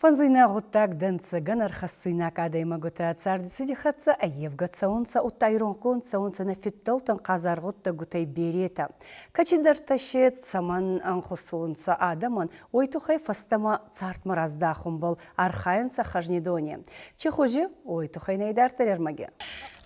Фӕнзуйнаг гъуддаг дӕнцӕгӕн ӕрхӕссуйнаг адӕймӕгутӕ царди цуди хӕццӕ ӕййевгӕ цӕунцӕ, удта иронхгонд цӕунцӕ нӕ фиддӕлтӕн хъазар гъуддӕгутӕй беретӕ. Кӕцидӕртӕ се цӕмӕн ӕнхусунцӕ адӕмӕн, уой туххӕй фӕстӕмӕ цардмӕ раздахунбӕл архайунцӕ Хӕзнидони. Чи хузи, уой туххӕй нӕ идарддӕр ӕрмӕги.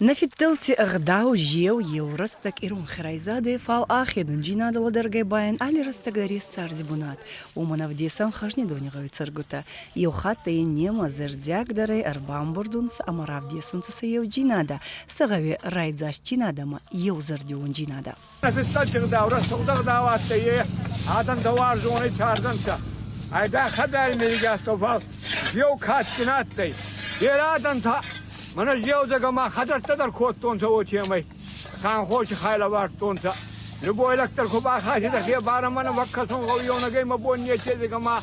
Нӕ фиддӕлти ӕгъдау еу еу рӕстӕг иронхи райзадӕй, фал ахедундзийнадӕ лӕдӕргӕй ба ин алли рӕстӕг дӕр ес царди бунат. Уомӕн ӕвдесӕн Хӕзнидони гъӕуи цӕргутӕ. Еу хатт ӕй немӕ зӕрдиагдӕрӕй ӕрбамбурд унцӕ ӕма равдесунцӕ сӕ еуджийнадӕ, сӕ гъӕуи райдзастдзийнадӕ ӕма еузӕрдиуондзийнадӕ. Фиццаги ӕгъдау, рӕсугъд ӕгъдау адтӕй е, адӕн дӕ уарзонӕй цардӕнцӕ. Айдагъ хӕдзари медӕгӕстӕ, фал еу кадгин адтӕй. Берӕ адӕнтӕ мӕнӕ еудзӕг ӕма хӕдзӕрттӕ дӕр кодтонцӕ уотемӕй. Ханхоси хай лӕвардтонцӕ. Любой лӕг дӕр ку бахатидӕ хебарӕ мӕнӕ фӕккӕсун гъӕуй еунӕгӕй мӕ бон неци ӕма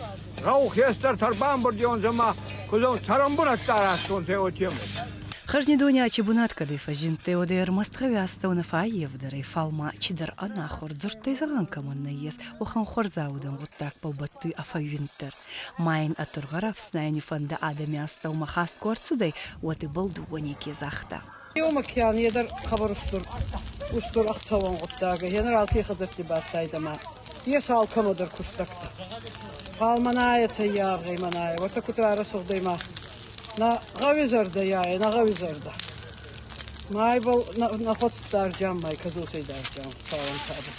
гъӕу хестӕртӕ ӕрбамбурдионцӕ ма кузон цӕрӕнбунӕттӕ аразтонцӕ уотемӕй. Хӕзнидони ачи бунат кӕдӕй фӕззиндтӕй, уӕдӕй ӕрмӕст гъӕуи астӕу нӕ фӕййевдӕрӕй, фал ма чидӕр ӕнахур дзурдтӕй зӕгъӕн кӕмӕн нӕййес, уӕхӕн хуӕрзаудӕн гъуддагбӕл бӕттуй ӕ фӕууинд дӕр. Ма ин ӕ тургъӕ рафснайӕни фӕндӕ адӕми астӕумӕ хаст ку ӕрцудӕй, уӕд ибӕл дууӕ неке загъта. Еумӕ киан е дӕр хъӕбӕр устур, устур ӕхцӕуӕн гъуддаг ӕй. Генерал ке хӕдзӕртти бадтайдӕ ма ес алкӕмӕ дӕр кустӕгтӕ. Фал мӕнӕ цӕййаргъй мӕнӕ, уотӕ куд рарӕсугъд ӕй ма нӕ гъӕуи зӕрдӕ яе, нӕ гъӕуи зӕрдӕ. Ма ибӕл нӕ хуӕцдар джаммай кӕдзосӕй дарджам цауӕн табу.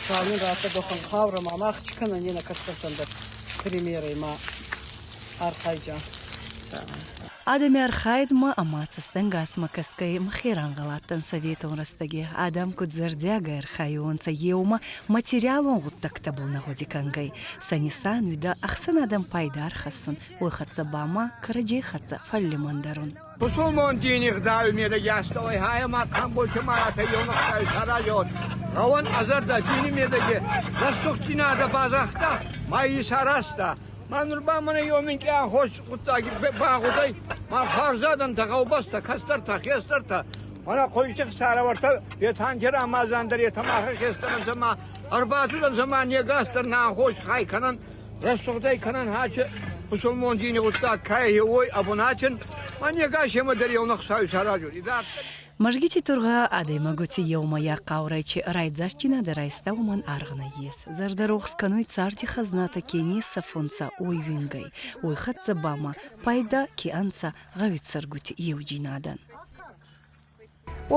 Цалин радта дохӕн хавра ма мах чи кӕнӕн не нӕ кӕстӕртӕн дӕр примерӕй ма архайджа. Адӕми архайдмӕ ӕма цӕстӕнгасмӕ кӕсгӕй мӕхе рангъӕл адтӕн советон рӕстӕги. Адӕм куд зӕрдиагӕй архайуонцӕ еумӕ материалон гъуддӕгтӕбӕл нӕ гъуди кӕнгӕй, сӕ нисан уидӕ ӕхсӕнадӕн пайда ӕрхӕссун, уой хӕццӕ ба ма кӕрӕдзей хӕццӕ фӕллимӕндӕр ун. Пусулмон дини гъдауи медӕги астӕуӕй хайӕ Хъамболти Маратӕй еунӕгтай саразион. Гъӕуӕн ӕ зӕрдӕ дини медӕги рӕсугъддзийнадӕ базагъта ма исаразта. Ма нур ба мӕнӕ еу минкъий анхос гъуддаги багъудӕй, ма хуарзадӕнтӕ, гъӕубӕстӕ, кӕстӕртӕ, хестӕртӕ, мӕнӕ Хъойти сарӕвӕртӕ етӕнти Рамазан дӕр етӕ махӕй хестӕрӕнцӕ ма ӕрбацудӕнцӕ ма не гас дӕр нӕ анхос хай кӕнӕн, рӕсугъдӕй кӕнӕн хачи пусулмон дини гъуддаг ка уой абонатин, ма не гасемӕ дӕр еунӕг Хуцауи саразуй. Мӕзгити тургъӕ адӕймӕгути еумӕйаг хъаурӕй чи райдзастдзийнадӕ райста, уомӕн аргъ нӕййес. Зӕрдӕрохс кӕнуй царди хӕзнатӕ ке не сӕфунцӕ, уой уингӕй. Уой хӕццӕ ба ма пайда ке ӕнцӕ гъӕуи цӕргути еудзийнадӕн.